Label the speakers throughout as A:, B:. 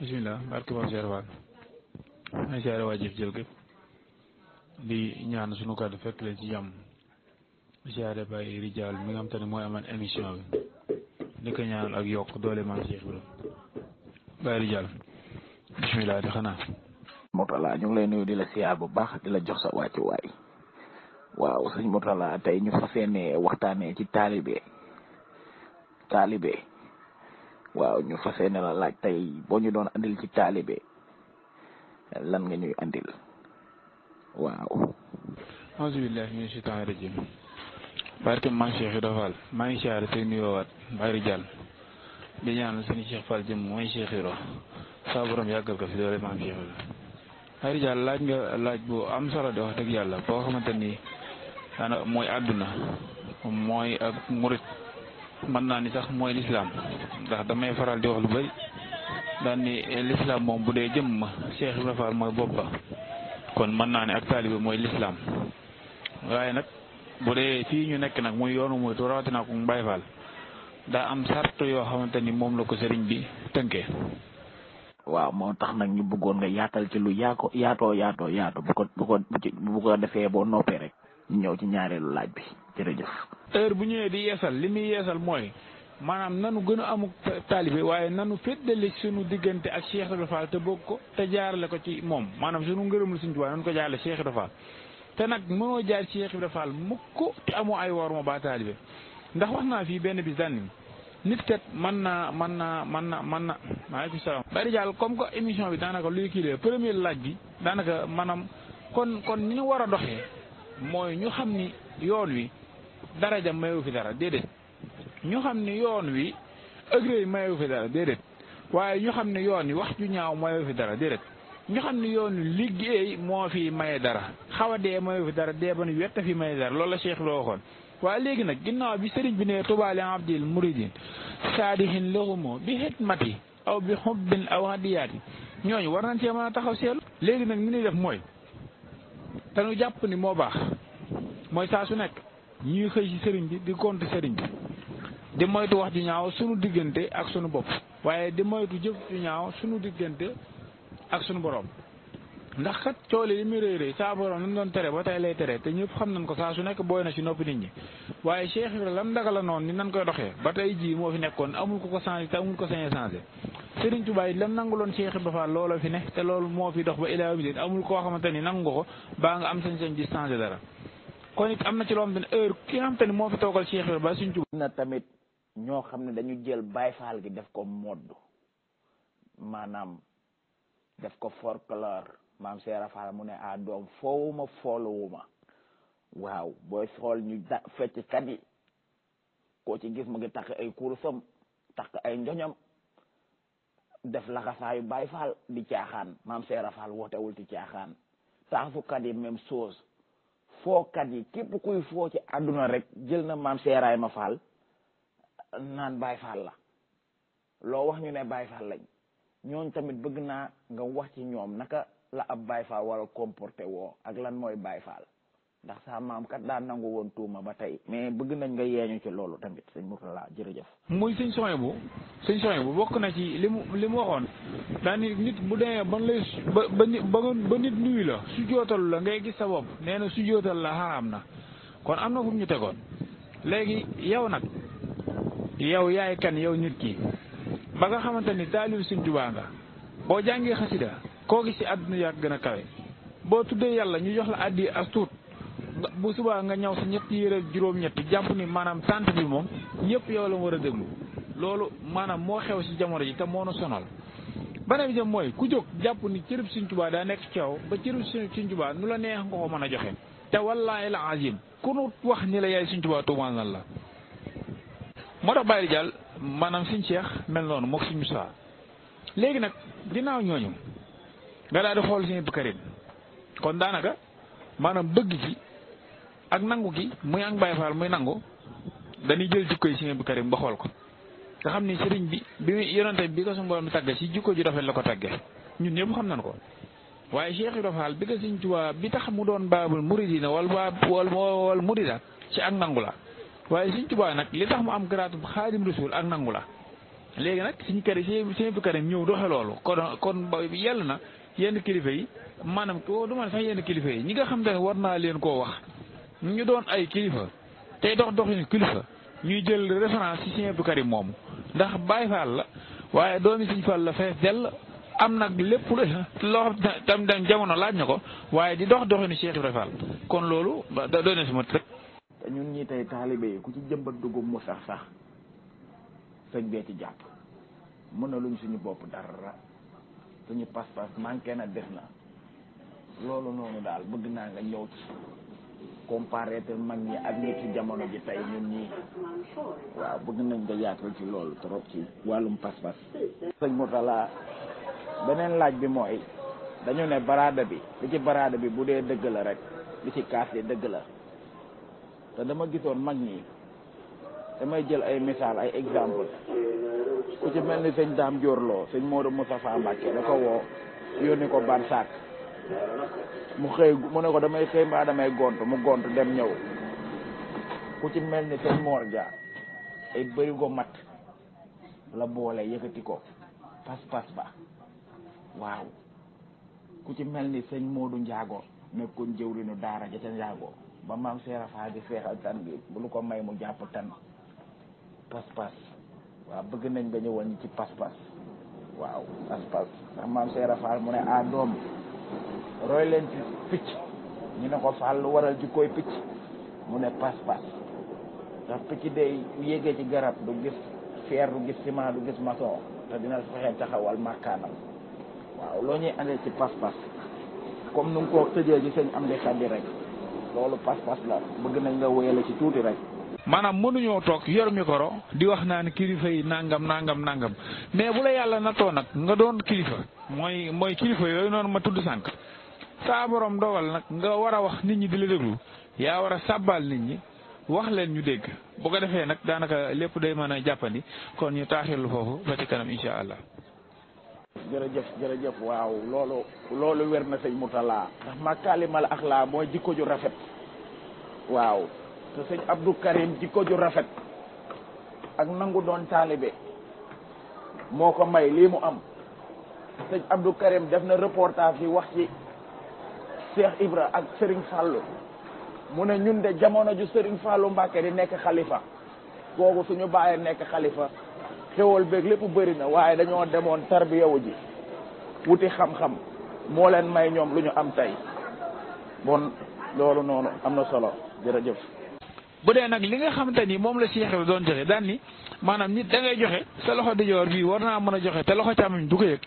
A: bisimilah barke Maam Cheikh Fall may siyaare waa jëf jël gépp di ñaan sunu kàddu fekk leen ci jàmm di siyaare Baye Rijal mi nga xam te ne mooy amal émission bi di ko ñaanal ak yokk doole Maam Cheikh Ibrahima Baye Rijal bisimilah di xanaa
B: Mourtala ñu ngi lay nuyu di la siyaar bu baax di la jox sa wàccuwaay waaw sëñ Mourtala tey ñu fas yéene waxtaanee ci taalibe waaw ñu fas yéene la laaj tey boo ñu doon andil ci taalibe lan nga ñuy andil waaw.
A: auzu billahi mina shaytaani rajim barke Maam Cheikh Ibrahima Fall maa ngi siyaare tey nuyoowaat Baye Rijal di ñaanal sëñ Cheikh Fall jëm mooy Cheikh Ibrahima saa borom yàggal ko fi doole Maam Cheikh Ibrahima Baye Rijal laaj nga laaj bu am solo de wax dëgg yàlla boo xamante ni daanaka mooy àdduna mooy ak murit mën naa ni sax mooy lislaam ndax damay faral di wax lu bëri daan ni lislaam moom bu dee jëm ma Cheikh Ibrahima Fall mooy bopp ba kon mën naa ne ak taalibe mooy lislaam waaye nag bu dee fii ñu nekk nag muy yoonu muy rawatina ko Baye Fall daa am sart yoo xamante ni moom la ko sëriñ bi tënkee.
B: waaw moo tax nag ñu bëggoon nga yaatal ci lu yaatoo bu ko defee boo noppee rek ñu ñëw ci ñaareelu laaj bi jërëjëf.
A: heure bu ñëwee di yeesal li muy yeesal mooy maanaam nanu gën a amuk taalibe waaye nanu féddali sunu diggante ak Cheikh Ibrahima Fall te bokk ko te jaarale ko ci moom maanaam sunu ngërëmul Sëriñ Tuubaa nanu ko jaarale Cheikh Ibrahima Fall te nag mënoo jaar Cheikh Ibrahima Fall mukk te amoo ay worma ba taalibe ndax wax naa fii benn bis daan nit kat mën na maaleykum salaam Baye Rijal comme que émission bi daanaka luy kii la premier laaj bi daanaka maanaam kon ni ñu war a doxee mooy ñu xam ni yoon wi daraja mayewu fi dara déedéet ñu xam ni yoon wi ëgré mayewu fi dara déedéet waaye ñu xam ne yoon wi wax ju ñaaw mayewu fi dara déedéet ñu xam ne yoon wi liggéey moo fi maye dara xaw a dee mayewu fi dara dee ba nu wetta fi maye dara loolu la Cheikh loo waxoon waaye léegi nag ginnaaw bi sëriñ bi ne tubaali abdil muridin saadihin lahumo bi xidmati aw bi xubbin aw hadiyaati ñooñu war nañ cee mën a taxaw seelu léegi nag ni ñuy def mooy te nu jàpp ni moo baax mooy saa su nekk ñuy xëy ci sëriñ bi di compte sëriñ bi di moytu wax ju ñaaw sunu diggante ak sunu bopp waaye di moytu jëf ju ñaaw sunu diggante ak sunu borom ndax kat coole li muy rëy saa borom lu mu doon tere ba tey lay tere te ñëpp xam nañ ko saa su nekk booy na ci noppi nit ñi waaye Cheikh Ibrahima lam dagala noonu ni nan koy doxee ba tey jii moo fi nekkoon amul ko changé te amul ko sañ changé Serigne Touba yi lam nanguloon Cheikh Ibrahima Fall looloo fi ne te loolu moo fi dox ba ilaa yawmi diin amul koo xamante ni nangu ko baa nga am sañ-sañ di changé dara kon it am na ci loo xamante ne heure ki nga xamante ni moo fi toogal Cheikh Ibrahima ba suñ Touba
B: na tamit ñoo xam ne dañu jël Baye Fall gi def ko modd maanaam def ko folklore maam Cheikh Fall mu ne doom foowuma fooluwuma waaw booy xool ñu fecc kat yi koo ci gis mu ngi takk ay kurusam takk ay njoñam def laxasaayu Baye Fall di caaxaan maam Cheikh Fall wootewul ci caaxaan taasukat yi même chose fookat yi képp kuy foo ci àdduna rek jël na maam Cheikh Ibrahima Fall naan Baye Fall la loo wax ñu ne Baye Fall lañ ñooñ tamit bëgg naa nga wax ci ñoom naka la ab Baye Fall wala comporté woo ak lan mooy Baye Fall ndax sa maam kat daa nangu woon tuuma ba tey mais bëgg nañ nga yeeñu ci loolu tamit sëñ Mourtala jërëjëf.
A: muy sëñ Sohaybu bokk na ci li mu waxoon daa ni nit bu demee ban lay ba nit nuyu la su jootalu la ngay gis sa bopp nee na su jootal la xaraam na kon am na fu mu ñu tegoon léegi yow nag yow yaay kan yow nit ki ba nga xamante ni taalibu Sëñ Tuubaa nga boo jàngee xasida koo gis ci àdduna yaa gën a kawe boo tuddee yàlla ñu jox la addi as tuut bu subaa nga ñëw sa ñetti yére juróom-ñetti jàpp ni maanaam sant bi moom ñëpp yow la war a déglu loolu maanaam moo xew ci jamono ji te moo nu sonal beneen bi jëm mooy ku jóg jàpp ni cërëb Sëñ Tuubaa daa nekk ci yow ba cërëb Sëñ Tuubaa nu la neex nga ko mën a joxe te wallaahi la azim ku nu wax ni la yaay Sëñ Tuubaa tuumaal nan la moo tax Baye Rijal maanaam Sëñ Cheikh mel noonu mook Sëñ Musaa léegi nag ginnaaw ñooñu nga daal di xool Sëñ Abdou Karim kon daanaka maanaam bëgg gi ak nangu gi muy ak Baye Fall muy nangu dañuy jël jikko yi Sëñ Abdou Karim ba xool ko nga xam ni sëriñ bi yonante bi ko suñu borom tàgge ci jikko ju rafet la ko tàgge ñun ñëpp xam nañ ko waaye Cheikh Ibrahima Fall bi ko Sëñ Tuubaa bi tax mu doon baabul muridina wal murida ci ak nangu la waaye Sëñ Tuubaa nag li tax mu am garaatu Xaadim Rasuul ak nangu la léegi nag suñu kër yi sëñ Abdou Karim ñëw doxe loolu kon yàlla na yenn kilifa yi maanaam du ma sax yenn kilifa yi ñi nga xam ne war naa leen koo wax ñu doon ay kilifa tey doxinu kilifa ñuy jël référence ci sëñ Abdou Karim moomu ndax Baye Fall la waaye doomi sëñ Fall la fees dell am nag lépp loo xam tam jamono laaj na ko waaye di doxinu Cheikh Ibrahima Fall kon loolu doy na si mat rek.
B: te ñun ñi tey taalibe yi ku ci jëmbat dugub mu sax sëñ bee ci jàpp mën na luñ suñu bopp dara suñu pas-pas manqué na def na loolu noonu daal bëgg naa nga ñëw ci comparé te mag ñi ak ñi ci jamono ji tey ñun ñii waaw bëgg nañ nga yaatal ci loolu trop ci wàllum pas-pas. sëñ Mourtala beneen laaj bi mooy dañu ne baraada bi li ci baraada bi bu dee dëgg la rek li ci kaas yi dëgg la te dama gisoon mag ñi damay jël ay misaal ay exemple ku ci mel ni sëñ Daam Joorloo sëñ Modou Moustapha Mbacké da ko woo yónni ko Barsaak mu xëy mu ne ko damay xëy mbaa damay gont mu gont dem ñëw ku ci mel ni sëñ Mor Dia ay bërigo mat la boole yëkkati ko pas-pas ba waaw ku ci mel ni sëñ Modou Njaago nekkoon jëwrinu daara ja ca Njaago ba maam Seera Faal di feexal tan bi bu lu ko may mu jàpp tan pas-pas waaw bëgg nañ ba ñëwoon ñi ci pas-pas waaw pas-pas ndax maam Seera Faal mu ne doom roy leen ci picc ñu ne ko Faal lu waral ji koy picc mu ne pas-pas ndax picc day yéegee ci garab du gis fer du gis ciment du gis maçon te dina fexe taxawal makkaanam waaw loo ñuy andee ci pas-pas comme nu nga ko tëjee ci sëñ am di xaddi rek loolu pas-pas la bëgg nañ nga wéyale ci tuuti rek.
A: maanaam mënuñoo toog yor micro di wax naan kilifa yi nangam mais bu la yàlla natoo nag nga doon kilifa mooy kilifa yooyu noonu ma tudd sànq saa borom dogal nag nga war a wax nit ñi di la déglu yaa war a sàbbaal nit ñi wax leen ñu dégg bu ko defee nag daanaka lépp day mën a jàppandi kon ñu taaxirlu foofu ba ci kanam incha allah.
B: jërëjëf waaw loolu wér na sëñ Mourtala ndax makaalimal axlaa mooy jikko ju rafet waaw te sëñ Abdou Karim jikko ju rafet ak nangu doon taalibe moo ko may lii mu am sëñ Abdou Karim def na reportage yi wax ci Cheikh Ibra ak Serigne Fallou mu ne ñun de jamono ju Serigne Fallou Mbacké di nekk xalifa kooku suñu bàyyee nekk xalifa xewal beeg lépp bëri na waaye dañoo demoon tarbiyawu ji wuti xam-xam moo leen may ñoom lu ñu am tey bon loolu noonu am na solo jërëjëf.
A: bu dee nag li nga xamante ni moom la Cheikh bi doon joxe daan ni maanaam nit da ngay joxe sa loxo dijoor bii war naa mën a joxe te loxo càmmoñ du ko yëg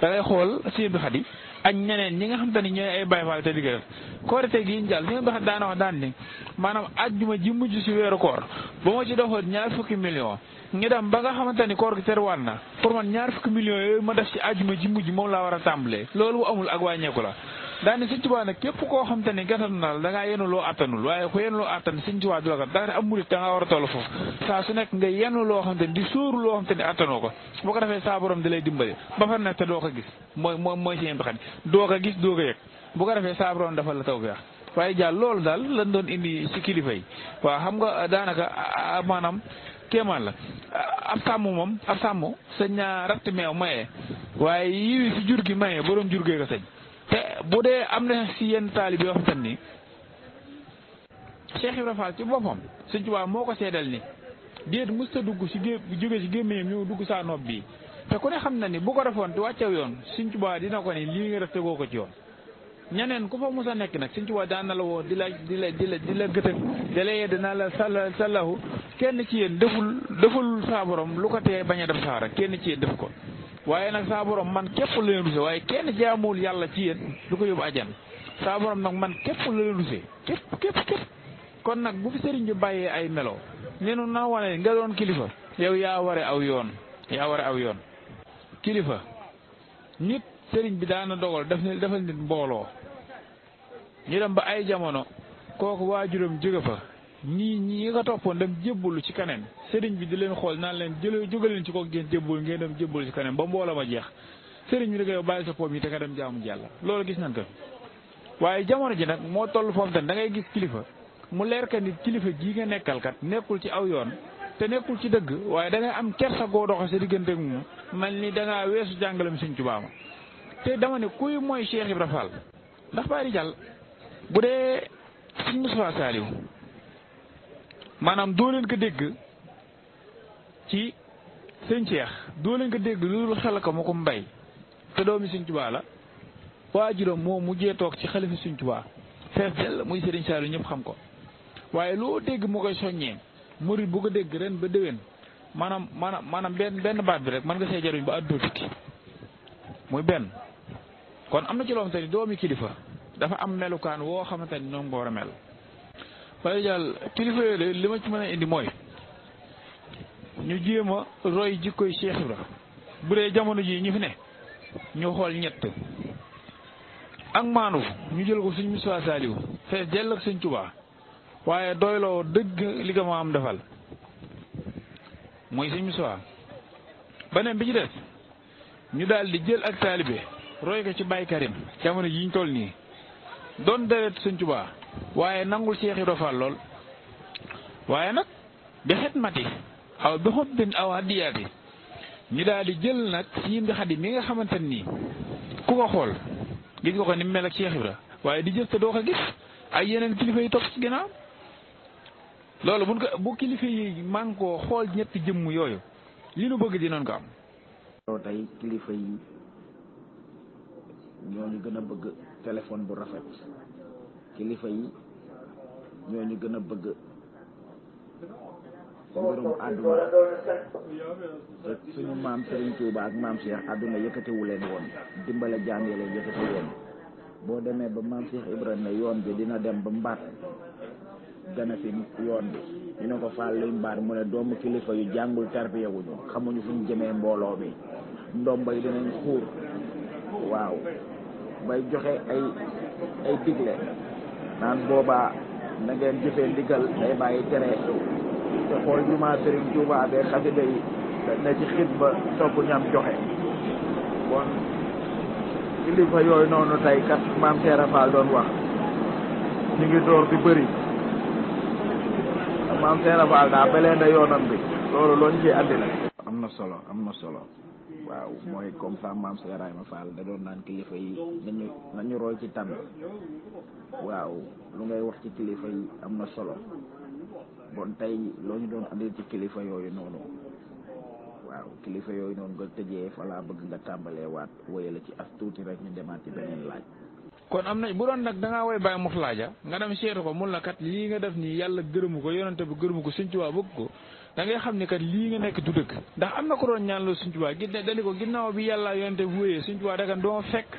A: da ngay xool Sëñ Abdou Khadi ak ñeneen ñi nga xamante ni ñooy ay Baay Faal te di ko def Korite gi ñu jàll Sëñ Abdou Khadi daana wax daan ni maanaam ajjuma ji mujj si weeru koor ba ma ci doxoon 20 millions ñu dem ba nga xamante ni koor gi terwaat na pour man 20 millions yooyu ma def ci ajjuma ji mujj moom laa war a tàmbalee loolu amul ak wàññeeku la. daane Sëñ Tuubaa nag képp koo xam te ne gàttandu na la da ngaa yenu loo attanul waaye ku yenu loo attan Sëñ Tuubaa du la kat da nga am murit da ngaa war a toll foofu saa su nekk nga yenu loo xam te ne di sóoru loo xam te ne attanoo ko boo ko defee saa borom da lay dimbali ba fa nekk te doo ko gis mooy Sëñ Abdou Khadi doo ko gis doo ko yëg bu ko defee saa borom dafa la tawfeex waaye jàll loolu daal lañ doon indi ci kilifa yi waaw xam nga daanaka maanaam kéemaan la ab sàmm sañ naa ratt meew maye waaye yiwi fi jur gi maye borom jur gee ko sañ te bu dee am na si yenn taalib yoo xam ni Cheikh Ibrahima Fall ci boppam Sëñ Tuubaa moo ko seedal ni déet mës ta dugg si jóge si gémmiñam ñëw dugg saa nopp bii te ku ne xam na ni bu ko defoon te wàccew yoon Sëñ Tuubaa dina ko ni lii nga def tegoo ko ci yoon ñeneen ku fa mos a nekk nag Sëñ Tuubaa daan na la woo di la gëtëg da la yedd naa la sallahu kenn ci yéen deful saa borom lu ko tee bañ a def saara kenn ci yéen def ko waaye nag saa borom man képp la leen ruse waaye kenn jaamuwul yàlla ci yéen du ko yóbbu àjjana saa borom nag man képp la leen ruse képp kon nag bu fi sëriñ bi bàyyee ay melo nenu na wane nga doon kilifa yow yaa ware aw yoon kilifa nit sëriñ bi daana dogal defal nit mbooloo ñu dem ba ay jamono kooku waajuram jóge fa ñi nga toppoon dem jébbalu ci keneen sëriñ bi di leen xool naan leen jóge leen ci kooku ngeen jébbalu ngeen dem jébbalu ci keneen ba mbooloo ma jeex sëriñ bi da koy bàyyi sa poom yi te nga dem jaamu Yàlla loolu gis nañ ko waaye jamono ji nag moo toll foofu tamit da ngay gis kilifa mu leer ka nit kilifa gii nga nekkal kat nekkul ci aw yoon te nekkul ci dëgg waaye da ngay am kersa goo doxe sa diggante ak moom mel ni da ngaa weesu jàngalem Sëñ Tuubaa ma te dama ne kuy mooy Cheikh Ibra Fall ndax Baye Ridial bu dee Sëñ Moustapha Saliou maanaam doo leen ko dégg ci sëñ Cheikh doo leen ko dégg loolu xel ko ma ko mbay te doomi Sëñ Tuubaa la waajuram moo mujjee toog ci xalifa Sëñ Tuubaa fees dell muy Serigne Saliou ñëpp xam ko waaye loo dégg mu koy soññee murid bu ko dégg ren ba déwén maanaam benn baat bi rek mën nga see jaruñ ba àdduna tukki muy benn kon am na ci loo xamante ni doomi kilifa dafa am melukaan woo xamante ni noonu nga war a mel Baye Ridial kilifa yooyu li ma ci mën a indi mooy ñu jéem a roy jikkoy Cheikh Ibra bu dee jamono ji ñu fi ne ñu xool ñett ak maanu ñu jël ko Sëñ Moustapha Saliou fees dell ak Sëñ Tuubaa waaye doyloo dëgg li nga ma am defal mooy Sëñ Moustapha beneen bi ci des ñu daal di jël ak taalibe roy ko ci Baye Karim jamono ji ñu toll nii doon deret Sëñ Tuubaa waaye nangul Cheikh Ibra Fall lool waaye nag bi xidmati aw bi xubbin aw hadiyaati ñu daal di jël nag Sëñ Xaadim mi nga xamante nii ku ko xool gis nga ko ni mel ak Cheikh Ibra waaye di jëf te doo ko gis ay yeneen kilifa yi topp ci ginnaaw loolu bu kilifa yi man koo xool ñetti jëmm yooyu li nu bëgg dinañ ko am.
B: tey kilifa yi ñooñu gën a bëgg téléphone bu rafet kilifa yi ñooñu gën a bëgg mbirum àdduna te suñu maam Serigne Touba ak maam Cheikh àdduna yëkkatiwu leen woon dimbale jaam yi leen yëkkati woon boo demee ba maam Cheikh Ibrahima yoon bi dina dem ba mbaat gana fi yoon bi ñu ne ko Fall luy mbaat mu ne doomu kilifa yu jàngul tarbiyewuñu xamuñu fu ñu jëmee mbooloo mi ndomba yi dinañ xuur waaw bay joxe ay digle naan boobaa na ngeen jëfee ndigal day bàyyi tere te xool jumaa Serigne Touba be xasida yi ne ci xitba togg ñam joxe kon kilifa yooyu noonu tey kat maam Cheikh Fall doon wax ñu ngi door di bëri maam Cheikh Fall daa beleen da yoonam bi loolu looñ ci andi la am na solo waaw mooy comme ça maam Cheikh Ibrahima Fall da doon naan kilifa yi nañu roy ci tànn waaw lu ngay wax ci kilifa yi am na solo bon tey loo ñu doon andil ci kilifa yooyu noonu waaw kilifa yooyu noonu nga tëjee fa laa bëgg nga tàmbalee waat wéyale ci as tuuti rek ñu demaat ci beneen laaj.
A: kon am na bu doon nag da ngaa woy Baye Moussa laaja nga dem seetu ko mun la kat lii nga def nii yàlla gërëmu ko yonante bi gërëmu ko Sëñ Tuubaa bëgg ko da ngay xam ne kat lii nga nekk du dëgg ndax am na ko doon ñaan loolu Sëñ Tuubaa dani ko ginnaaw bi yàlla yonante bi wéyee Sëñ Tuubaa dagan doo fekk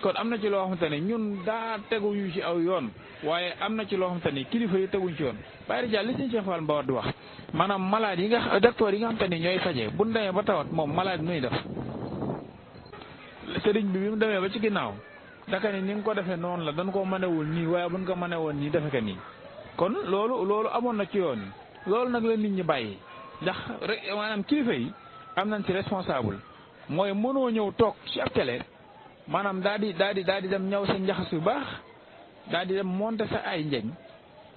A: kon am na ci loo xamante ne ñun daa teguñu ci aw yoon waaye am na ci loo xamante ne kilifa yi teguñ ci yoon Baye Ridial li Sëñ Cheikh Fall Mbawar di wax maanaam malade yi nga docteur yi nga xamante ne ñooy fajee bu ñu demee ba tawat moom malade nuy def sëriñ bi mu demee ba ci ginnaaw daka ni nga ko defee noonu la dañ koo mënewul nii waaye buñ ko mënewoon nii defe ko nii kon loolu amoon na ci yoon yi loolu nag la nit ñi bàyyi ndax rek maanaam kilifa yi am nañ ci responsable mooy mënoo ñëw toog ci ab télé maanaam daal di dem ñëw sa njaxas yu baax daal di dem monter sa ay njeñ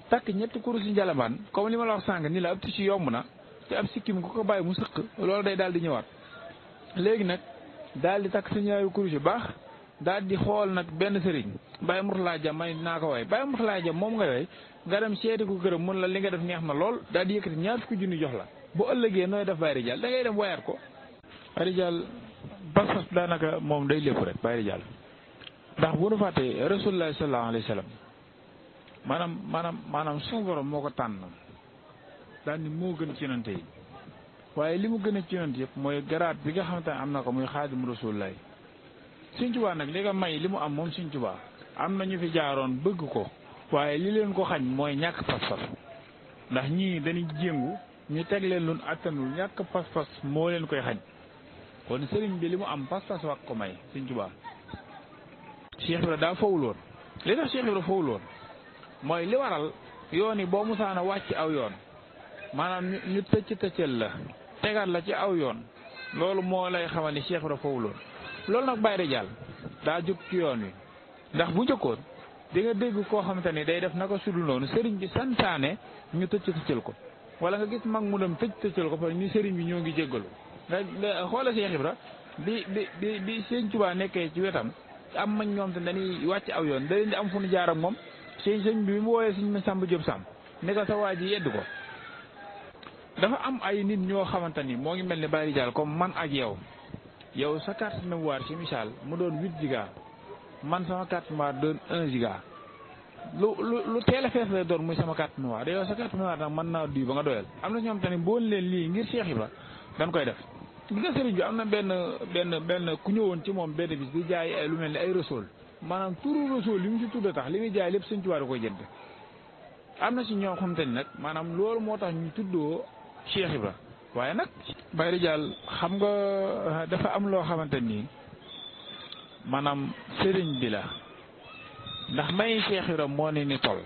A: takk ñetti kurus yi njalabaan comme li ma la wax sànq ni la ab tissu yomb na te ab sikkim ku ko bàyyi mu sëq loolu day daal di ñëwaat léegi nag daal di takk sa ñaayu kurus yu baax daal di xool nag benn sëriñ Baye Mourtala Dia may naa ko way Baye Mourtala Dia moom nga way nga dem seeti ko këram mun la li nga def neex na lool daal di yëkkati ñaar fukki junni jox la bu ëllëgee nooy def Baye Ridial da ngay dem wayaat ko Baye Ridial pas-pas daanaka moom day lépp rek Baye Ridial ndax bu nu fàttee Rasulullah sallallahu alayhi wa sallam maanaam suñu borom moo ko tànn daal ni moo gën ci yonante yi waaye li mu gën a ci yonante yëpp mooy garaat bi nga xamante ne am na ko muy xaadim Rasulullah Sëñ Tuubaa nag li nga may li mu am moom Sëñ Tuubaa am na ñu fi jaaroon bëgg ko waaye li leen ko xañ mooy ñàkk pas-pas ndax ñii dañuy jéngu ñu teg leen lu attanul ñàkk pas-pas moo leen koy xañ kon sëriñ bi li mu am pas-pas wax ko may Sëñ Tuubaa Cheikh Ibra daa fawuloon li tax Cheikh Ibra fawuloon mooy li waral yoon yi boo musaana wàcc aw yoon maanaam ñu tëccal la tegaat la ci aw yoon loolu moo lay xamal ni Cheikh Ibra fawuloon loolu nag Baye Ridial daa jóg ci yoon wi ndax bu njëkkoon di nga dégg koo xamante ni day def naka sudul noonu sëriñ bi santaane ñu tëccal ko wala nga gis mag mu dem tëccal ko fa ni sëriñ bi ñoo ngi jéggalu nga xoola Cheikh Ibra bi Sëñ Tuubaa nekkee ci wetam am mag ñoom te dañuy wàcc aw yoon da leen di am fu ñu jaar ak moom sëñ bi mu wooyee Sëñ Samba Diop Samb ne ko sa waa ji yedd ko dafa am ay nit ñoo xamante ni moo ngi mel ni bari jaal comme man ak yow sa carte mémoire ci misaal mu doon 8 giga man sama carte mémoire doon 1 giga lu teel a fees lay doon muy sama carte mémoire yow sa carte mémoire nag mën naa duy ba nga doyal am na ñoom tamit boo leen lii ngir Cheikh Ibra dañ koy def gi nga sëriñ bi am na benn ku ñëwoon ci moom benn bis di jaay lu mel ni ay Rasuul maanaam turu Rasuul li mu ci tudda tax li muy jaay lépp Sëñ Tuubaa da koy jënd am na ci ñoo xamante ni nag maanaam loolu moo tax ñu tuddoo Cheikh Ibra waaye nag Baye Ridial xam nga dafa am loo xamante nii maanaam sëriñ bi la ndax may Cheikh Ibra moo ne ni toll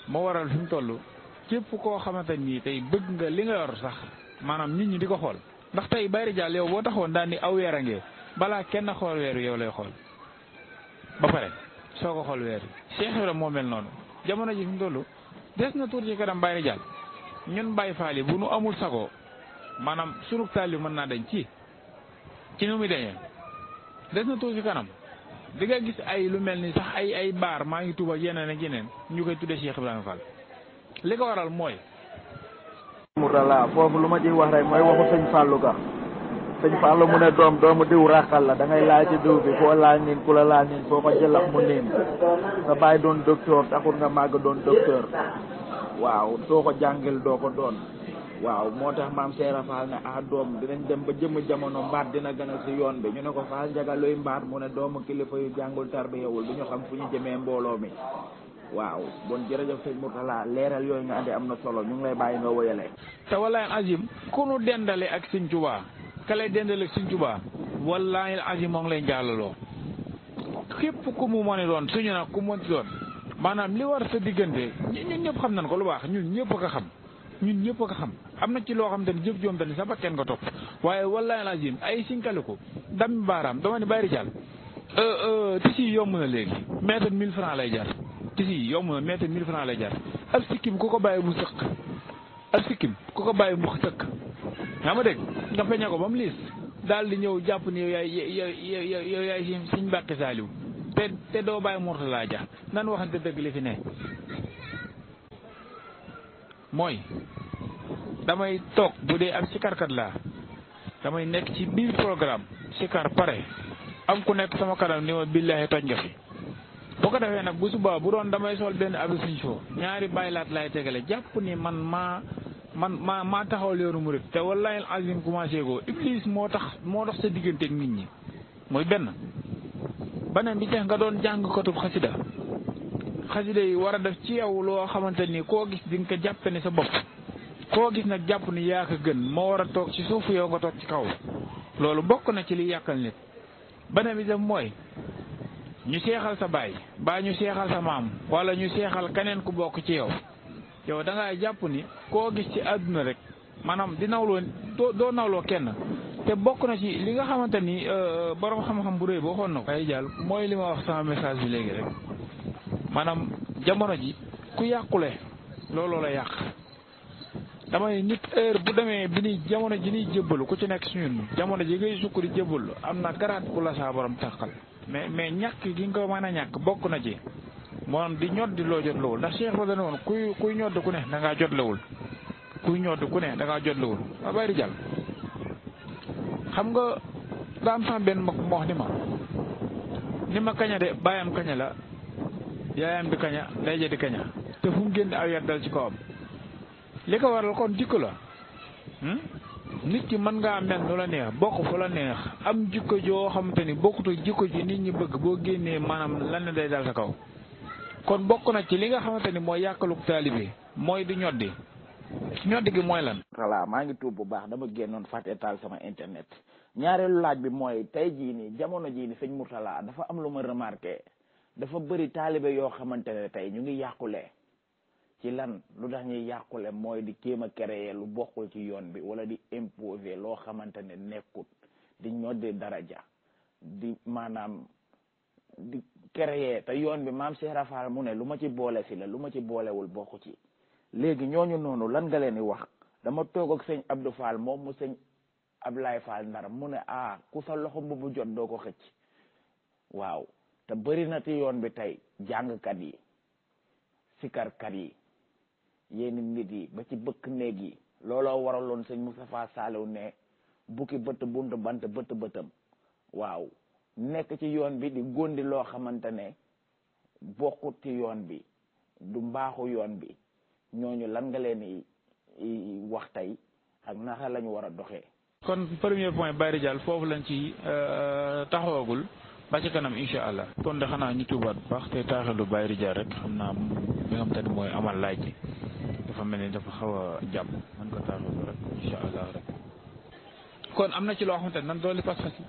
A: moo waral fi mu toll képp koo xamante nii tey bëgg nga li nga yor sax maanaam nit ñi di ko xool ndax tey Baye Ridial yow boo taxoon daan ni aw weer a ngee balaa kenn xool weer yow lay xool ba pare soo ko xool weer Cheikh Ibra moo mel noonu jamono ji fi mu toll des na tuur ci kanam Baye Ridial ñun Baye Fall yi bu nu amul sago maanaam sunu taal mën naa dañ ci nu muy dañee des na tuur ci kanam di nga gis ay lu mel ni sax ay baar maa ngi tuba yeneen ak yeneen ñu koy tuddee Cheikh Ibrahima Fall li ko waral mooy.
B: Mourtala foofu lu ma ciy wax rek mooy waxu sëñ Fallou Ga sëñ Fallou mu ne doomu diw ràqal la da ngay laaj ci diw bi foo laal niin ku la laal niin foo ko jëlax mu niin nga bàyyi doon docteur taxul nga màgg doon docteur waaw soo ko jàngil doo ko doon waaw moo tax maam Seera Fall ne doom dinañ dem ba jëmm jamono mbaat dina gën a si yoon bi ñu ne ko Fall njaga luy mbaat mu ne doomu kilifa yu jàngul tarbiyewul du ñu xam fu ñu jëmee mbooloo mi waaw bon jërëjëf sëñ Mourtala leeral yooyu nga andi am na solo ñu ngi lay bàyyi nga wëyale
A: te azim ku nu dendale ak Sëñ Tuubaa ka lay dendale ak Sëñ Tuubaa wallaahi azim moo ngi lay jàllaloo képp ku mu mën a doon suñu nag ku mënti doon maanaam li war sa diggante ñun ñëpp xam nañ ko lu baax ñun ñëpp ko xam am na ci loo xam te ne jëf joom te ne sa bakken nga topp waaye wallaahi azim ay sinkaliku dami baaraam dama ne Baye Ridial tisi yi yomb na léegi mètre 1000 francs lay jar tisi yi yomb na mètre 1000 francs lay jar ab sikkim ku ko bàyyi mu sëq nga ma dégg nga feñe ko ba mu liis daal di ñëw jàpp ni yow yaay Sëñ Mbàkke Saaliw te doo bàyyi Mourtala Dia nan waxante dëgg li fi ne mooy damay toog bu dee am sikarkat laa damay nekk ci biir programme sikar pare am ku nekk sama kanam ni ma billaahi toj nga fi boo ko defee nag bu subaa bu doon damay sol benn abi suñ soo ñaari bàyyilaat laay tegale jàpp ni man maa taxawal yoonu murid te wallaahi azim commencé go Iblis moo tax sa diggante ak nit ñi mooy benn beneen bi tax nga doon jàng kotub xasida yi war a def ci yow loo xamante ni koo gis di nga ko jàppe ni sa bopp koo gis nag jàpp ni yaa ko gën moo war a toog ci suufu yow nga toog ci kaw loolu bokk na ci li yàqal nit beneen bi def mooy ñu seexal sa baay baa ñu seexal sa maam wala ñu seexal keneen ku bokk ci yow da ngaa jàpp ni koo gis ci àdduna rek maanaam di nawloo doo nawloo kenn te bokk na ci li nga xamante ni borom xam-xam bu rëy boo xoon na ko ay jàll mooy li ma wax sama message bi léegi rek maanaam jamono ji ku yàqule looloo la yàq damay nit heure bu demee bi ni jamono ji niy jébbalu ku ci nekk suñun jamono ji ngay sukk di jébbalu am na garaat bu la saa borom tàqal mais ñàkk gi nga ko mën a ñàkk bokk na ci moom di ñod di loo jotlewul ndax Cheikh ba dana woon kuy ñodd ku ne da ngaa jotlewul kuy ñodd ku ne da ngaa jotlewul waa Baye Ridial xam nga daa am sama benn mag moo wax ni ma kaña de baayam kaña la yaayam di kaña day ja di kaña te fu mu génn aw yat dal ci kawam li ko waral kon jikko la nit ki mën ngaa mel nu la neex bokk fu la neex am jikko joo xamante ni bokkutoo jikko ji nit ñi bëgg boo génnee maanaam lan ne day dal sa kaw kon bokk na ci li nga xamante ni mooy yàqaluk taalibe mooy di ñoddi gi mooy lan.
B: voilà maa ngi tuub bu baax dama génnoon fàtte taal sama internet ñaareelu laaj bi mooy tey jii nii jamono jii ni sëñ Mourtala dafa am lu ma remarqué dafa bëri taalibe yoo xamante ne tey ñu ngi yàqule ci lan lu tax ñuy yàqule mooy di kéem a créer lu bokkul ci yoon bi wala di imposer loo xamante ne nekkut di ñoddi daraja di maanaam di créer te yoon bi maam Cheikh Rafal mu ne lu ma ci boole si la lu ma ci boolewul bokku ci léegi ñooñu noonu lan nga leen di wax. dama toog ak sëñ Abdou Fall moom mu sëñ Ablaye Fall Ndar mu ne ku sa loxo mbubu jot doo ko xëcc. waaw te bëri na ci yoon bi tey jàngkat yi sikarkat yi yenn nit yi ba ci bëkk néeg yi looloo waraloon sëñ Moustapha Saliou ne bukki bëtt buntu bant bëtt bëttam. waaw nekk ci yoon bi di góndi loo xamante ne bokkut ci yoon bi du mbaaxu yoon bi ñooñu lan nga leen wax tey ak naka lañu war a doxee.
A: kon premier point Baye Ridial foofu lañ ci taxawagul ba ci kanam incha allah. kon de xanaa ñu tuubaat bu baax te taaxalu Baye Ridial rek xam naa bi nga xam te ne mooy amal laaj ji dafa mel ni dafa xaw a jàpp mën ko taaxalu rek incha allah rek. kon am na ci loo xamante ne nan dooli pas-pas yi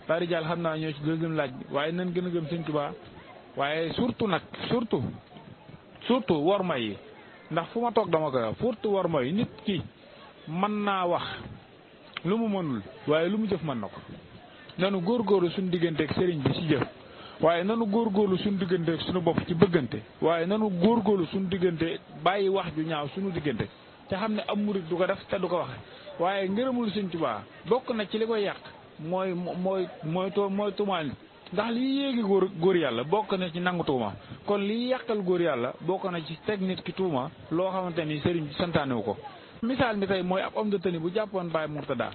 A: Baye Ridial xam naa ñoo ci deuxième laaj bi waaye nan gën a gëm Sëñ Tuubaa waaye surtout nag surtout worma yi ndax fu ma toog dama koy wax surtout worma yi nit ki mën naa wax lu mu mënul waaye lu mu jëf mën na ko. nanu góorgóorlu suñu digganteeg sëriñ bi ci jëf waaye nanu góorgóorlu suñu digganteeg suñu bopp ci bëggante waaye nanu góorgóorlu suñu diggante bàyyi wax ju ñaaw suñu diggante te xam ne am murit du ko def te du ko waxe waaye ngërëmul Sëñ Tuubaa bokk na ci li koy yàq mooy tuumaal ndax lii yéegi góor yàlla bokk na ci nangu tuuma kon lii yàqal góor yàlla bokk na ci teg nit ki tuuma loo xamante ni sëriñ bi santaane wu ko. misaal mi tey mooy ab homme de tenue bu jàppoon Baye Mourtada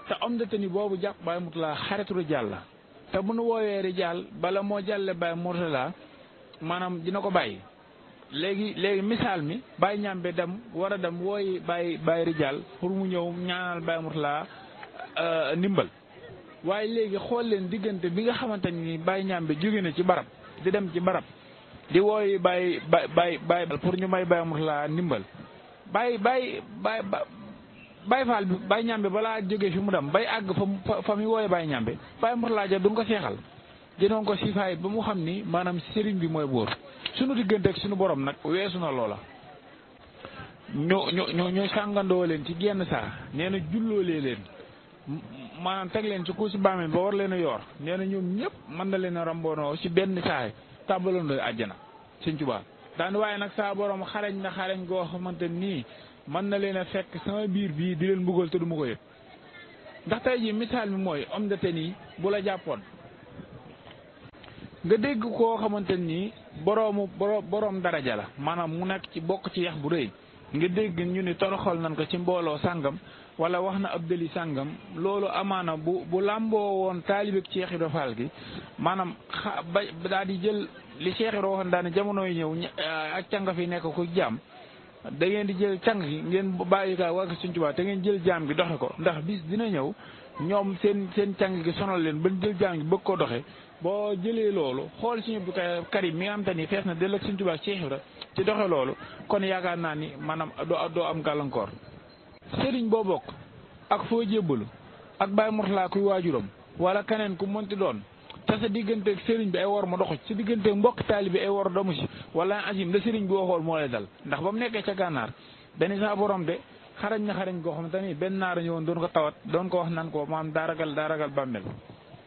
A: te homme de tenue boobu jàpp Baye Mourtada xaritu Ridial la te bu nu woowee Ridial bala moo jàlle Baye Mourtada maanaam dina ko bàyyi léegi misaal mi Baye Ñambe war a dem wooyi Baye Ridial pour mu ñëw ñaanal Baye Mourtada ndimbal waaye léegi xool leen diggante bi nga xamante ni Baye Ñambe jóge na ci barab di dem ci barab di wooyi Baye pour ñu may Baye Mourtada ndimbal Baye Fall bi Baye Ñambe balaa jógee fi mu dem bay àgg fa mu wooye Baye Ñambe Baye Mourtada ja duñ ko seexal dinoon ko sifaay ba mu xam ni maanaam sëriñ bi mooy buur suñu diggante ak suñu borom nag weesu na loola ñoo sàngandoo leen ci genn saa nee na julloolee leen maanaam teg leen ci ku si bàmmeel ba war leen a yor nee na ñoom ñëpp mën na leen a ramboonoo ci benn saay tàmbalandoo àjjana Sëñ Tuubaa daan waaye nag saa borom xarañ na xarañ goo xamante nii mën na leen a fekk sama biir bii di leen mbugal te du ma ko yëg ndax tey jii misaal mi mooy homme de tenue bu la jàppoon nga dégg koo xamante nii boroom daraja la maanaam mu nekk ci bokk ci yax bu rëy nga dégg ñu ni toroxal nañ ko ci mbooloo sàngam wala wax na ab dëli sàngam loolu amaana bu làmboo woon taalibe Cheikh Ibra Fall gi maanaam ba daal di jël li Cheikh Ibra waxoon daane jamono yi ñëw ak canga fi nekk ko jaam da ngeen di jël càng gi ngeen bàyyi ka war ko Sëñ Tuubaa te ngeen jël jaam gi doxe ko ndax bis dina ñëw ñoom seen càng gi sonal leen ba jël jaam gi bëgg ko doxe boo jëlee loolu xool Sëñ Abdou Karim mi nga xam te ni fees na dell ak Sëñ Tuubaa Cheikh Ibra ci doxe loolu kon yaakaar naa ni maanaam doo am gàllankoor sëriñ boo bokk ak foo jébbalu ak Baye Mourtada kuy waajuram wala keneen ku mënti doon te sa digganteeg sëriñ bi ay wor ma doxu ci sa digganteeg mbokk taali bi ay wor domu si wala azim la sëriñ bi waxool moo lay dal ndax ba mu nekkee ca gànnaar dañu saa borom de xarañ na xarañ goo xam te ni benn naara ñëwoon doon ko tawat doon ko wax nan ko maam daa ragal bàmmeel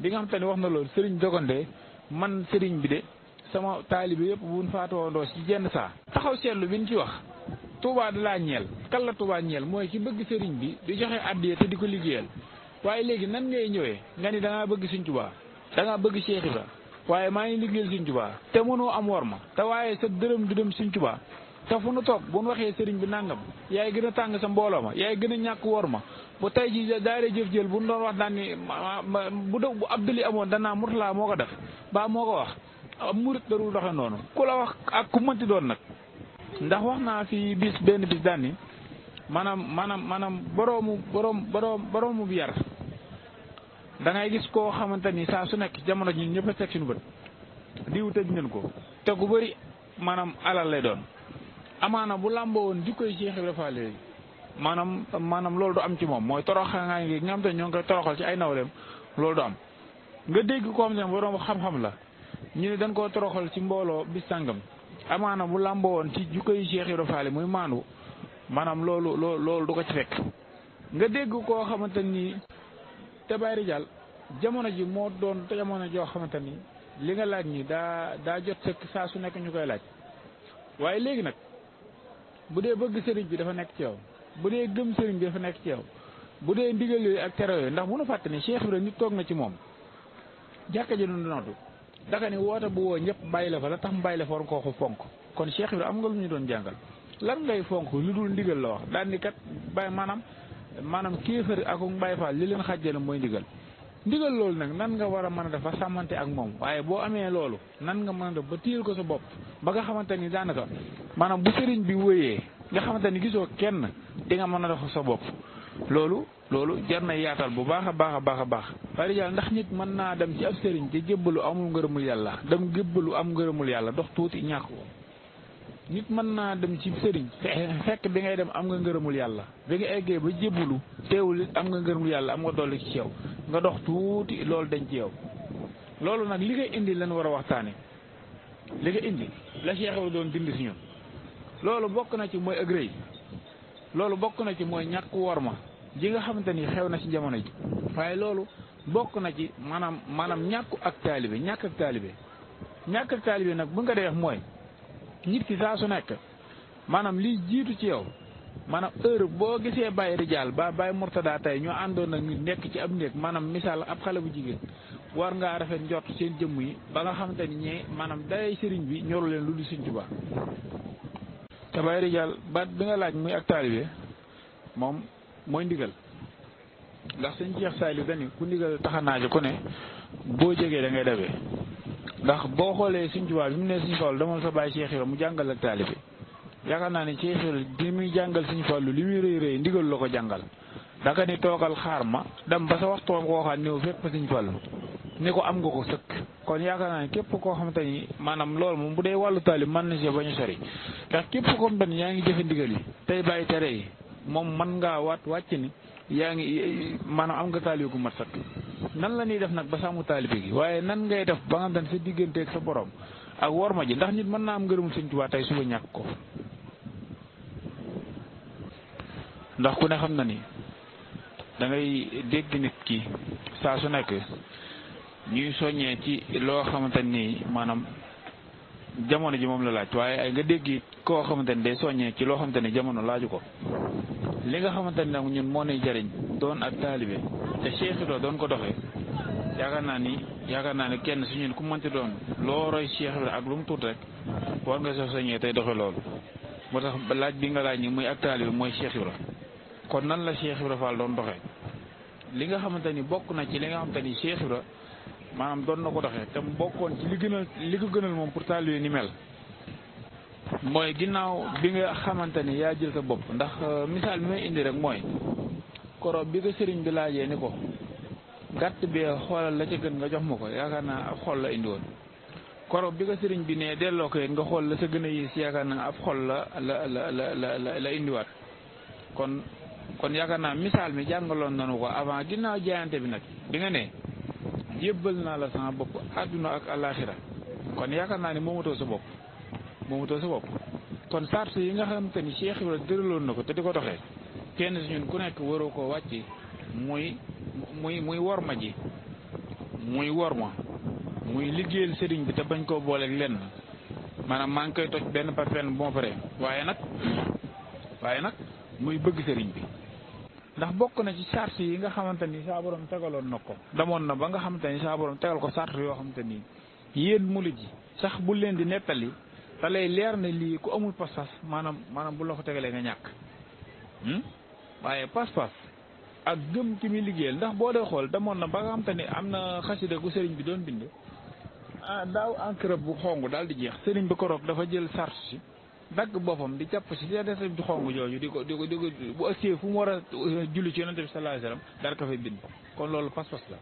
A: bi nga xam te ni wax na loolu sëriñ jogandee man sëriñ bi de sama taali bi yëpp buñ faatoondoo ci jenn saa taxaw seetlu bi ñu ci wax Touba da laa ñeel kan la Touba ñeel mooy ki bëgg sëriñ bi di joxe addiya te di ko liggéeyal waaye léegi nan ngay ñëwee nga ni da ngaa bëgg Sëñ Tuubaa da ngaa bëgg Cheikh Ibra waaye maa ngi liggéeyal Sëñ Tuubaa te mënoo am wor ma te waaye sa dërëm du dem Sëñ Tuubaa te fu nu toog bu nu waxee sëriñ bi nangam yaay gën a tàng sa mbooloo ma yaay gën a ñàkk wor ma bu tey ji daare jëf jël bu nu doon wax daan ni bu Abduli amoon danaa Mourtada moo ko def ba moo ko wax murit darul doxe noonu ku la wax ak ku mënti doon nag ndax wax naa fi benn bis daan ni maanaam boroomu bi yar da ngay gis koo xamante ni saa su nekk jamono ji ñëpp a teg suñu bët diw tëj nañ ko te ku bëri maanaam alal lay doon amaana bu làmboo woon jikkoy Cheikh Ibra Fall léegi maanaam loolu du am ci moom mooy toroxangaa ngi nga xam te ñoo ngi koy toroxal ci ay nawleem loolu du am nga dégg koo xam ne borom xam-xam la ñu ne dañ koo toroxal ci mbooloo bis sàngam amaana bu làmboo woon ci jikkoy Cheikh Ibra Fall muy maandu maanaam loolu du ko ci fekk nga dégg koo xamante ni te Baye Ridial jamono ji moo doon jamono joo xamante ni li nga laaj ñi daa jot sëkk saa su nekk ñu koy laaj waaye léegi nag bu dee bëgg sëriñ bi dafa nekk ci yow bu dee gëm sëriñ bi dafa nekk ci yow bu dee ndigal yooyu ak tere yooyu ndax mënu fàtte ni Cheikh Ibrahima nit toog na ci moom jàkka ji doon noddu daka ni woote bu woo ñëpp bàyyi la fa la tax mu bàyyi la fa war koo ko fonk kon Cheikh Ibrahima am nga lu ñu doon jàngal lan ngay fonk lu dul ndigal la wax daal ni kat bàyyi maanaam kéefër ak Baay Faal li leen xàjjale mooy ndigal loolu nag nan nga war a mën a def ba sàmmante ak moom waaye boo amee loolu nan nga mën a def ba téyel ko sa bopp ba nga xamante ni daanaka maanaam bu sëriñ bi wëyee nga xamante ni gisoo kenn di nga mën a def sa bopp loolu jar na yaatal bu baax a baax a baax a baax bari yàlla ndax nit mën naa dem ci ab sëriñ te jébbalu amul ngërëmul yàlla dem jébbalu am ngërëmul yàlla dox tuuti ñàkk ko nit mën naa dem ci sëriñ fekk bi ngay dem am nga ngërëmul yàlla bi nga eggee ba jébbalu teewul it am nga ngërëmul yàlla am nga dolli ci yow nga dox tuuti loolu dañ ci yow loolu nag li nga indi lañ war a waxtaane li nga indi la Cheikh Ibrahima doon dindi si ñun loolu bokk na ci mooy ak rëy loolu bokk na ci mooy ñàkk worma ji nga xamante ni xew na ci jamono ji waaye loolu bokk na ci maanaam ñàkk ak taalibe nag bu nga dee wax mooy nit ki saa su nekk maanaam liy jiitu ci yow maanaam heure boo gisee Baye Rijaal ba Baye Murtada tey ñoo àndoon nag ñu nekk ci ab néeg maanaam misaal ab xale bu jigéen war ngaa rafet njort seen jëmm yi ba nga xamante ni ñee maanaam day sëriñ bi ñoru leen lu dul Sëriñ Tuubaa te Baye Rijaal baat bi nga laaj muy ak taalibe moom mooy ndigal ndax sëñ Cheikh Saliou dani ku ndigal taxanaajo ku ne boo jegee da ngay dabee ndax boo xoolee Sëriñ Tuubaa bi mu ne Sëriñ Fallu demal sa Baye Cheikh Ibra mu jàngal ak taalibe yaakaar naa ne Cheikh Ibra di muy jàngal Sëriñ Fallu li muy rëy rëy ndigal la ko jàngal daka ni toogal xaar ma dem ba sa waxtu koo xam ne fekk fa Sëriñ Fallu ni ko am nga ko sëkk kon yaakaar naa ne képp koo xamante ni maanaam loolu moom bu dee wàllu taalib mën na si bañ a sori ndax képp koo xamante ni yaa ngi jëfe ndigal yi tey bàyyi tere yi moom mën ngaa wàcc ni yaa ngi maanaam am nga taalibe gu mat sëkk nan la ñuy def nag ba sàmm taalibe gi waaye nan ngay def ba nga xam ne sa digganteeg sa borom ak worma ji ndax nit mën naa am ngërëmul Sëriñ Tuubaa tey suba ñàkk ko ndax ku ne xam na ni da ngay dégg nit ki saa su nekk ñuy soññee ci loo xamante ni maanaam jamono ji moom la laaj waaye ay nga dégg koo xamante ni day soññee ci loo xamante ni jamono laaju ko li nga xamante ni nag ñun moo nuy jariñ doon ak taalibe te Cheikh Ibra doon ko doxee yaakaar naa ni kenn su ñun ku mënti doon loo roy Cheikh Ibra ak lu mu tuut rek war nga soo soññee tey doxe loolu moo tax laaj bi nga laaj ni muy ak taalibe mooy Cheikh Ibra kon nan la Cheikh Ibra Fall doon doxee li nga xamante ni bokk na ci li nga xamante ni Cheikh Ibra maanaam doon na ko doxee te mu bokkoon ci li ko gënal moom pour taalibe ni mel mooy ginnaaw bi nga xamante ni yaa jël sa bopp ndax misaal bi may indi rek mooy koro bi ko sëriñ bi laajee ni ko gàtt bi xoolal la ca gën nga jox ma ko yaakaar naa ab xol la indi woon koro bi ko sëriñ bi ne delloo ko nga xool la sa gën a yées yaakaar naa ab xol la indiwaat kon yaakaar naa misaal mi jàngaloon nanu ko avant ginnaaw jaayante bi nag bi nga ne jébbal naa la sama bopp àdduna ak àllaaxira kon yaakaar naa ni moomatoo sa bopp kon sart yi nga xamante ni Cheikh Ibra dëraloon na ko te di ko doxee kenn si ñun ku nekk waroo koo wàcc muy worma ji muy worma muy liggéeyal sëriñ bi te bañ koo booleeg lenn maanaam maa ngi koy toj benn par benn bon pare waaye nag muy bëgg sëriñ bi ndax bokk na ci sart yi nga xamante ni saa borom tegaloon na ko damoon na ba nga xamante ni saa borom tegal ko sart yoo xamante ni yéen mulit ji sax bu leen di nettali te lay leer na lii ku amul pas-pas maanaam bu la ko tegalee nga ñàkk waaye pas-pas ak gëm ki muy liggéeyal ndax boo dee xool damoon na ba nga xamante ni am na xasida gu sëriñ bi doon bind daaw encre bu xong daal di jeex sëriñ bi koroog dafa jël sart si dagg boppam di jàpp si des bi xong jooju di ko bu ëssee fu mu war a julli ci yonente bi sallallahu alayhi wasallam dara ko fay bind kon loolu pas-pas la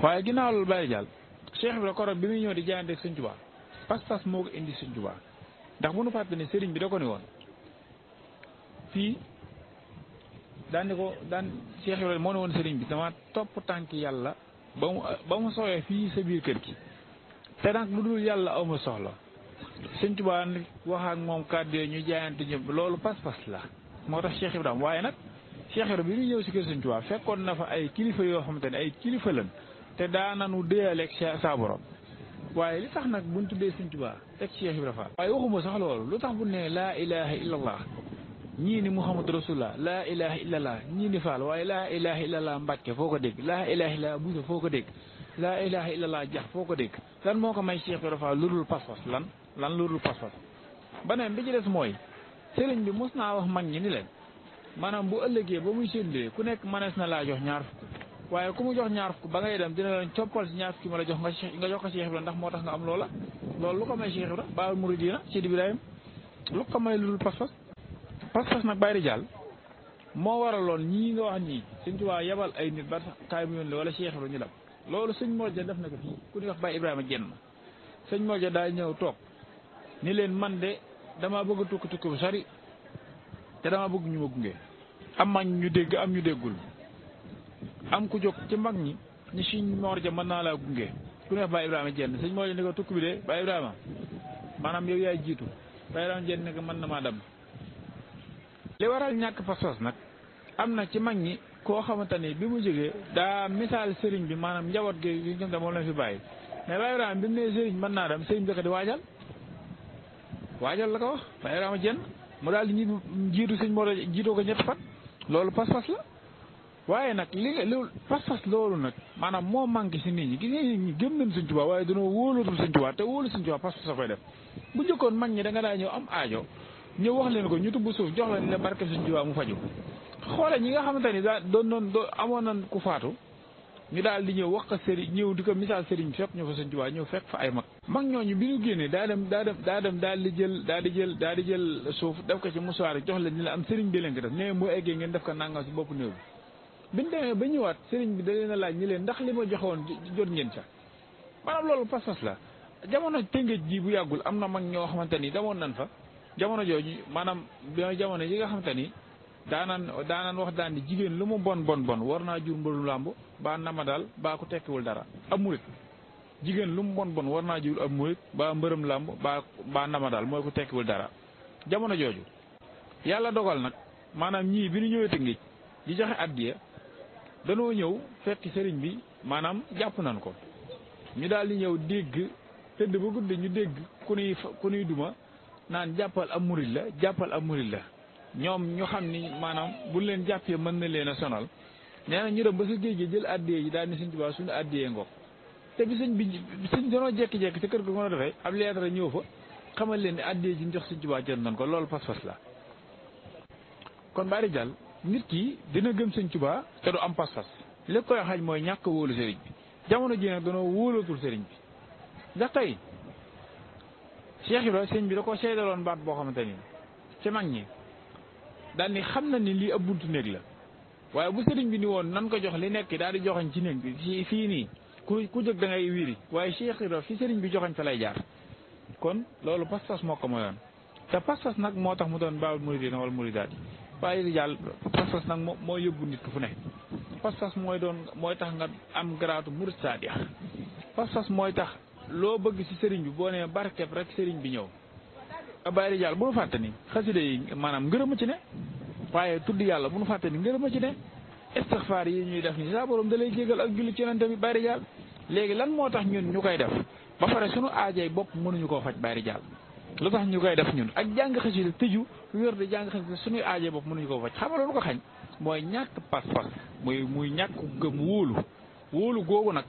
A: waaye ginnaaw loolu bàyyi jàll Cheikh Ibra koroog bi muy ñëw di jaayante ak Sëriñ Tuubaa pas-pas moo ko indi Sëriñ Tuubaa ndax bu nu fàtte ne sëriñ bi da ko ni woon fii daan Cheikh Ibra moo ne woon sëriñ bi dama topp tànk yàlla ba mu soowee fii sa biir kër gi te nag lu dul yàlla aw ma soxla Sëriñ Tuubaa wax ak moom kàddu yooyu ñu jaayante ñëpp loolu pas-pas la moo tax Cheikh Ibra waaye nag Cheikh Ibra bi muy ñëw si kër Sëriñ Tuubaa fekkoon na fa ay kilifa yoo xamante ne ay kilifa lañ te daananu déyaleeg sa borom waaye li tax nag buñ tuddee Sëñ Tuubaa teg Cheikh Ibra Fall waaye waxuma sax loolu lu tax bu ne laa ilaha illallah ñii ni Muhammad Rasulullah laa ilaha illallah ñii ni Fall waaye laa ilaha illallah Mbàkke foo ko dégg laa ilaha illallah Buso foo ko dégg laa ilaha illallah Jax foo ko dégg lan moo ko may Cheikh Ibra Fall lu dul pas-pas lan lu dul pas-pas beneen bi ci des mooy sëriñ bi mos naa wax mag ñi ni leen maanaam bu ëllëgee ba muy séddee ku nekk mënees na laa jox ñaar fukk waaye ku mu jox ñaar fukk ba ngay dem dina leen coppal si ñaar fukki ma la jox nga jox ko Cheikh Ibra ndax moo tax nga am loola loolu lu ko may Cheikh Ibra Baabul Muridiina Sidi Ibrahima lu ko may lu dul pas-pas pas-pas nag bàyyi di jàll moo waraloon ñii nga wax nii Sëñ Tuubaa yebal ay nit ba kaay mu yónni wala Cheikh Ibra ñu dem loolu sëñ Modja def na ko fii ku ñuy wax Baye Ibrahima Jenn sëñ Modja daay ñëw toog ni leen man de damaa bëgg a tukki bu sori te dama bëgg ñu ma gunge am mag ñu dégg am ñu déggul am ku jóg ci mag ñi ni sëñ Modja mën naa laa gunge ku ñuy wax Baye Ibrahima Jenn sëñ Modja ni ko tukki bi de Baye Ibrahima maanaam yow yaay jiitu Baye Ibrahima Jenn ni ko mën na maa dem li waral ñàkk pas-pas nag am na ci mag ñi koo xamante ni bi mu jógee daa misaal sëriñ bi maanaam njaboot gi yi nga xam ne moom la fi bàyyi mais Baye Ibrahima bi mu nee sëriñ mën naa dem sëriñ bi ko di waajal la ko wax Baye Ibrahima Jenn mu daal di jiitu sëñ moo jiitoo ko ñetti fan loolu pas-pas la waaye nag loolu pas-pas loolu nag maanaam moo manqué si nit ñi gis nga nit ñi gëm nañ Sëñ Tuubaa waaye dañoo wóolatul Sëñ Tuubaa te wóolu Sëñ Tuubaa pas-pas a koy def bu njëkkoon mag ñi da nga daa ñëw am aajo ñëw wax leen ko ñu tubb suuf jox la ni la barke Sëñ Tuubaa mu faju xoole ñi nga xamante ni daa doon amoon nañ ku faatu ñu daal di ñëw wax ko sëriñ ñëw di ko misaal sëriñ bi fekk ñu fa Sëñ Tuubaa ñëw fekk fa ay mag ñooñu bi ñu génnee daal di jël suuf def ko ci musuwaar jox leen ni la am sëriñ bi leen ko def nee mu eggee ngeen def ko nangam si bopp néew bi biñ demee ba ñëwaat sëriñ bi da leen a laaj ñi leen ndax li ma joxewoon jot ngeen ca maanaam loolu pas-pas la jamono Tëngéej ji bu yàggul am na mag ñoo xamante ni demoon nañ fa jamono jooju maanaam bi jamono yi nga xamante ni daanaan wax daan ni jigéen lu mu bon war naa jur mbëru làmb baa nama daal baa ku tekkiwul dara ab murit jigéen lu mu bon war naa jur ab murit baa mbërëm làmb baa nama daal mooy ku tekkiwul dara jamono jooju yàlla dogal nag maanaam ñii bi ñu ñëwee Tëngéej di joxe addiya danoo ñëw fekk sëriñ bi maanaam jàpp nañ ko ñu daal di ñëw dégg tëdd ba guddi ñu dégg ku nuy duma naan jàppal ab murit la ñoom ñu xam ni maanaam buñ leen jàppee mën na leen a sonal nee na ñu dem ba sa géej gi jël addiyee yi daal ni Sëñ Tuubaa suñu addiyee ngoog te bi sëñ danoo jekki-jekki ci kër ga mën a defee ab lettre ñëw fa xamal leen ni addiyee ji ñu jox Sëñ Tuubaa jël nañ ko loolu pas-pas la kon bari jàll nit ki dina gëm Sëñ Tuubaa te du am pas-pas li koy xaj mooy ñàkk wóolu sëriñ bi jamono ji nag danoo wóolootul sëriñ bi ndax tey Cheikh Ibra sëriñ bi da ko seedaloon baat boo xamante ni ci mag ñi daal ni xam na ni lii ab buntu néeg la waaye bu sëriñ bi ni woon nan ko jox li nekk daal di joxañ ci néeg bi fii nii ku jóg da ngay wiiri waaye Cheikh Ibra fi sëriñ bi joxañ fa lay jaar kon loolu pas-pas moo ko moyoon te pas-pas nag moo tax mu doon Baabul Muridiina wal Muridaat waaye di jàll pas-pas nag moo yóbbu nit ku fu ne pas-pas mooy tax nga am garaatu murid saadix pas-pas mooy tax loo bëgg ci sëriñ bi boo nee barkeb rek sëriñ bi ñëw bàyyi di jàll bu nu fàtte ni xasida yi maanaam ngërëma ci ne waaye tudd yàlla bu nu fàtte ni ngërëma ci ne istixfaar yi ñuy def ni saa borom da lay jégal ak julli ci yonent bi bàyyi di jàll léegi lan moo tax ñun ñu koy def ba pare sunu aajay bopp mënuñu koo faj bàyyi di jàll lu tax ñu koy def ñun ak jàng xasida tëju wér di jàng xasida suñuy aajay bopp mënuñu koo faj xam nga loolu ko xañ mooy ñàkk pas-pas muy ñàkk gëm wóolu googu nag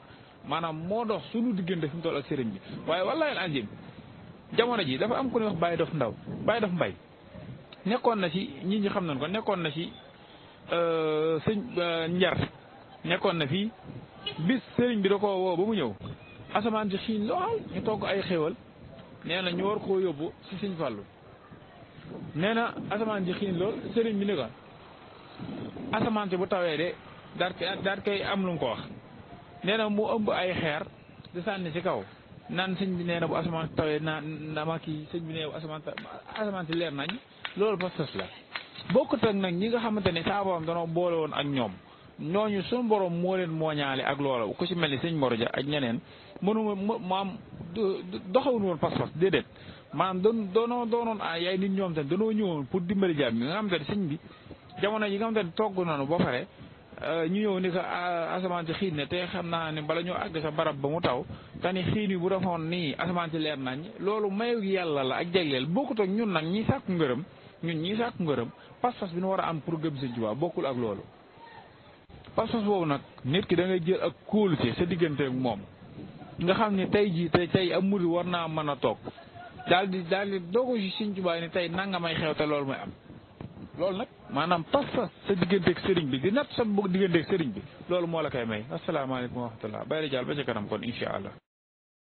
A: maanaam moo dox suñu diggante fi mu toll ak sëriñ bi waaye wallaahi al-aziim jamono ji dafa am ku ñuy wax Baye Dof Mbay nekkoon na ci ñi ñi xam nañ ko nekkoon na ci sëñ Njar nekkoon na fii bis sëriñ bi da ko woo ba mu ñëw asamaan si xiin lool ñu togg ay xéwal nee na ñu war koo yóbbu ci sëñ Fàllu nee na asamaan si xiin lool sëriñ bi ni ko asamaan si bu tawee de daal koy am lu mu ko wax nee na mu ëmb ay xeer di sànni ci kaw naan sëñ bi nee na bu asamaan tawee na ma kii sëñ bi nee bu asamaan si leer nañ loolu pas-pas la bokkut ak nag ñi nga xamante ne saa borom danoo boole woon ak ñoom ñooñu suñu borom moo leen mooñaale ak loola ku ci mel ni sëñ Mor Dia ak ñeneen maam doxawuñu woon pas-pas déedéet maanaam doonoon yaay nit ñoom tamit danoo ñëwoon pour dimbali jaam bi nga xamante ne sëñ bi jamono yi nga xamante ne togg nañu ba pare ñu ñëw ni ko asamaan si xiin ne te xam naa ne bala ñoo àgg sa barab ba mu taw te ni xiin yi bu defoon nii asamaan si leer nañ loolu mayu yàlla la ak jagleel bokkut ak ñun nag ñi sàkku ngërëm ñun ñi sàkku ngërëm pas-pas bi nu war a am pour gëm Sëñ Tuubaa bokkul ak loolu pas-pas boobu nag nit ki da ngay jël ak kóolute sa diggante ak moom nga xam ne tey jii tey am murid war naa mën a toog daal di doogu si Sëñ Tuubaa ni tey nanga may xew te loolu may am loolu nag maanaam pas-pas sa digganteeg sëriñ bi di natt sa digganteeg sëriñ bi loolu moo la koy may asalaamaaleykum wa rahmatullah bay la jàll ba ca kanam kon incha allah